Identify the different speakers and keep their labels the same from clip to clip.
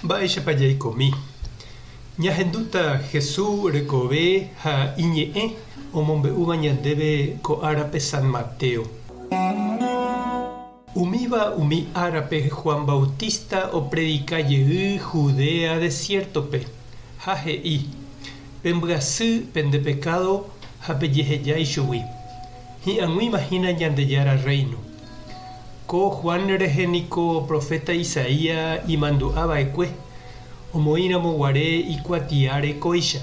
Speaker 1: Mba'éichapa jaikomi? Ñahendúta Jesús rekove ha iñe'ẽ omombe'úva ñandéve ko árape San Mateo. Umíva umi árape Juan Bautista opredika jey Judea desiértope, ha he'i, Pembyasy pende pekádo ha pejeheja ichugui. Hi'ag̃uíma hína Ñandejára Rréino. Ko Juan rehe niko proféta Isaías imandu'a va'ekue, omoĩramo guare ikuatiáre kóicha,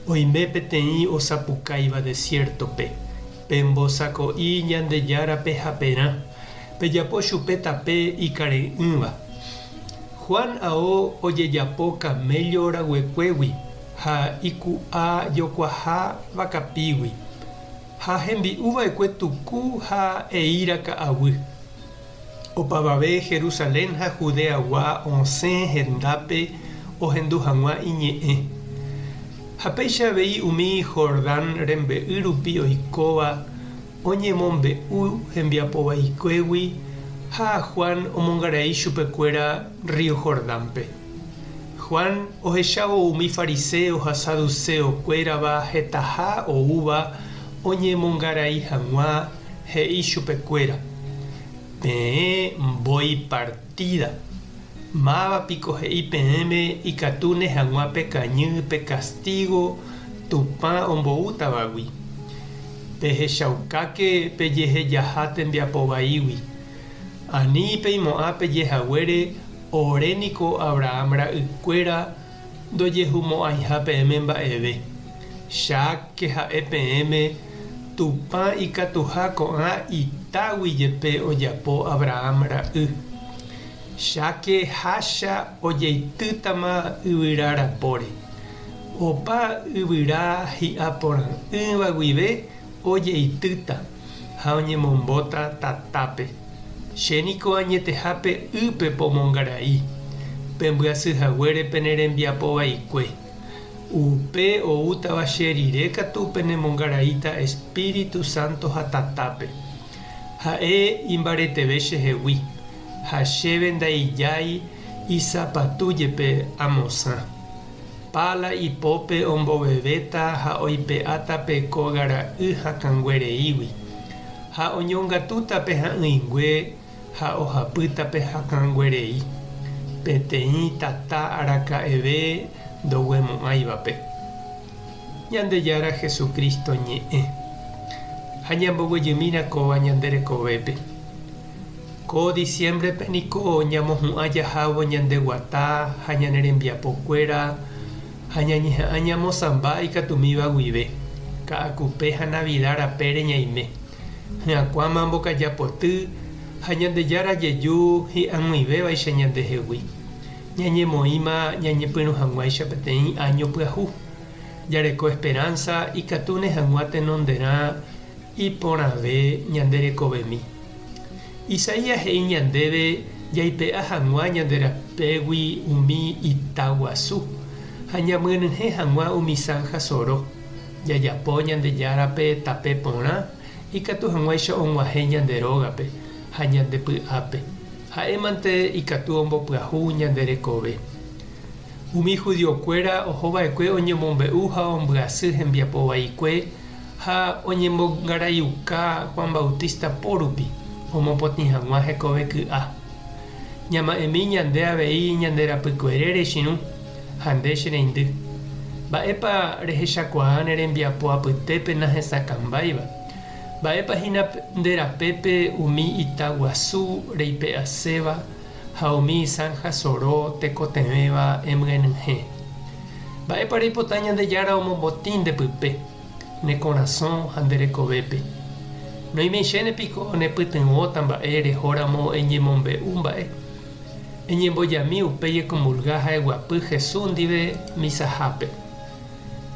Speaker 1: Oime peteĩ osapukáiva desiértope, Pembosako'i Ñandejárape haperã, pejapo chupe tape ikare'ỹva. Juan ao ojejapo kaméllo raguekuégui ha iku'a jokuaha vakapígui, ha hembi'u va'ekue tuku ha eíra ka'aguy. Opavave Jerusalén ha Judeagua osẽ hendápe ohendu hag̃ua iñe'ẽ. Ha péicha avei umi Jordán rembe'y rupi oikóva oñemombe'u hembiapo vaikuégui ha Juan omongarai chupekuéra rrío Jordánpe. Juan ohechávo umi fariséo ha saduséo kuérava hetaha oúva oñemongarai hag̃ua, he'i chupekuéra, Peẽ mbói partída! Máva piko he'i peẽme ikatúne hag̃ua pekañy pe kastígo Tupã omboútavagui? Pehechaukáke pejehejaha tembiapo vaígui. Ani peimo'ã peje haguére ore niko Abraham ra'ykuéra ndojehumo'ãiha peẽme mba'eve. Cháke ha'e peẽme Tupã ikatuha ko'ã itágui jepe ojapo Abraham ra'y. Cháke hácha ojeitýtama yvyra rapóre. Opa yvyra hi'a porã'ỹva guive ojeitýta ha oñemombóta tatápe. Che niko añetehápe ýpe pomongarai, pembyasy haguére pene rembiapo vaikue. Upe oútava che rire katu penemongaraíta Espíritu Santo ha tatápe. Ha'e imbareteve chehegui, ha chéve ndaijái isapatu jepe amosã. Pála ipópe ombovevéta ha oipe'áta pe kóga ra'y hakãngue reígui, ha oñongatúta pe ha'ỹingue ha ohapýta pe hakãngue rei, peteĩ tata araka'eve ndoguemo'ãivape. Ñandejára Jesucristo ñe'ẽ. Ha ñamboguejymína kóva ñande rekovépe. Ko diciembre-pe niko ñamohu'ã jahávo ñande guata ha ñane rembiapokuéra ha ñañeha'ã ñamosãmba ikatumíva guive, Ka'akupe ha Navida rapére ñaime. Hyakuãma mbokaja poty ha Ñandejára jeju hi'ag̃uivévaicha ñandehegui. Ñañemoĩma ñañepyrũ hag̃uáicha peteĩ áño pyahu. Jareko esperánsa ikatúne hag̃ua tenonderã iporãve ñande rekovemi. Isaías he'i ñandéve jaipe'a hag̃ua ñande rapégui umi ita guasu ha ñamyenyhẽ hag̃ua umi sánha soro, jajapo Ñandejárape tape porã ikatu hag̃uáicha og̃uahẽ ñande rógape ha ñande py'ápe. Ha'émante ikatu ombopyahu ñande rekove. Umi judiokuéra ohova'ekue oñemombe'u ha ombyasy hembiapo vaikue ha oñemongaraiuka Juan Bautista po rupi omopotĩ hag̃ua hekove ky'a. Ñama'ẽmi ñande avei ñande rapykuerére chirũ ha nde che reindy. Mba'épa rehechakuaa ne rembiapo apytépe nahesakãmbáiva? Mba'épa hína nde rapépe umi ita guasu reipe'aséva ha umi sánha soro tekotevẽva emyenyhẽ? Mba'épa reipota Ñandejára omomotĩ nde pype, ne korasõ ha nde rekovépe? Noimeichéne piko nepytyvõta mba'e rehóramo eñemombe'u mba'e? Eñembojami upéi ekomulga ha eguapy Jesús ndive misahápe.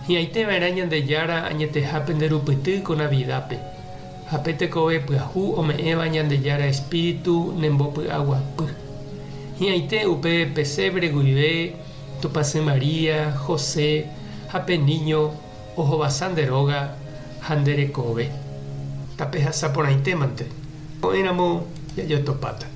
Speaker 1: Hi'ãite va'erã Ñandejára añetehápe nde rupyty ko Navidápe, ha pe tekove pyahu ome'ẽva Ñandejára Espíritu nembopy'aguapy. Hi'ãite upe pesebre guive Tupãsy María, José ha pe Niño ohovasa nde róga ha nde rekove. Tapehasa porãitémante, ko'ẽramo jajotopáta.